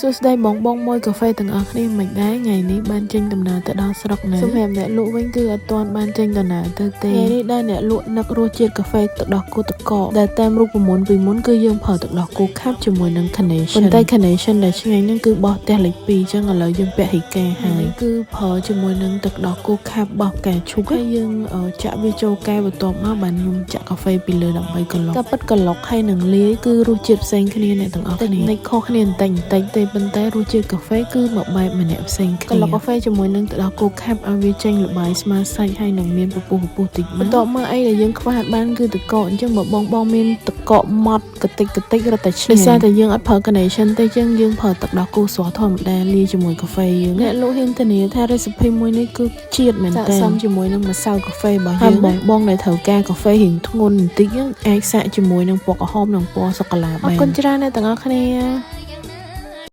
សួស្តីបងបងមួយកាហ្វេទាំងអស់គ្នាមិនដែរថ្ងៃនេះបានចេញដំណើរទៅដល់ស្រុកនៅសម្រាប់អ្នកលក់វិញគឺអត់ទាន់បានចេញដំណើរទៅទេថ្ងៃនេះដែរអ្នកលក់នឹករសជាតិកាហ្វេទឹកដោះគោទឹកកកដែលតាមរូបមន្តពីមុនគឺយើងប្រើទឹកដោះគោខាប់ជាមួយនឹង Carnation ប៉ុន្តែ Carnation ដែលឆ្ងាញ់ហ្នឹងគឺបោះផ្ទះលេខ2អញ្ចឹងឥឡូវយើងពហិការហើយគឺប្រើជាមួយនឹងទឹកដោះគោខាប់បោះផ្កាឈូកហើយយើងចាក់វាចូលកែវបន្ទាប់មកបានខ្ញុំចាក់កាហ្វេពីលើដើម្បីក្លុកតែពិតក្លុកហើយនឹងលាយគឺរសជាតិផ្សេងគ្នាអ្នកទាំងអស់គ្នានិចខុសគ្នាបន្តិចបន្តិចទេប៉ុន្តែរសជាតិកាហ្វេគឺមួយបែបម្នាក់ផ្សេងគ្នាក្លុកកាហ្វេជាមួយនឹងទឹកដោះគោខាប់ឲ្យវាចេញល្បាយស្មើសាច់ហើយនឹងមានពពុះពពុះតិចបន្ទាប់មកអីដែលយើងខ្វះអត់បានគឺទឹកកកអញ្ចឹងបើបងបងមានទឹកកកម៉ត់កតិចកតិចរត់តែឆ្ងាញ់ដោយសារតែយើងអត់ប្រើ Carnation ទេចឹងយើងប្រើទឹកដោះគោស្រស់ធម្មតាលាយជាមួយកាហ្វេយើងអ្នកលក់ហ៊ានធានាថា recipe មួយនេះគឺជាតិមែនតើសមជាមួយនឹងម្សៅកាហ្វេរបស់យើងហើយបងបងដែលត្រូវការកាហ្វេរៀងធ្ងន់បន្តិចហ្នឹងអាចសាកជាមួយនឹងពណ៌ក្រហមនិងពណ៌សូកូឡាបានអរគុណច្រើនអ្នកទាំងអស់គ្នា។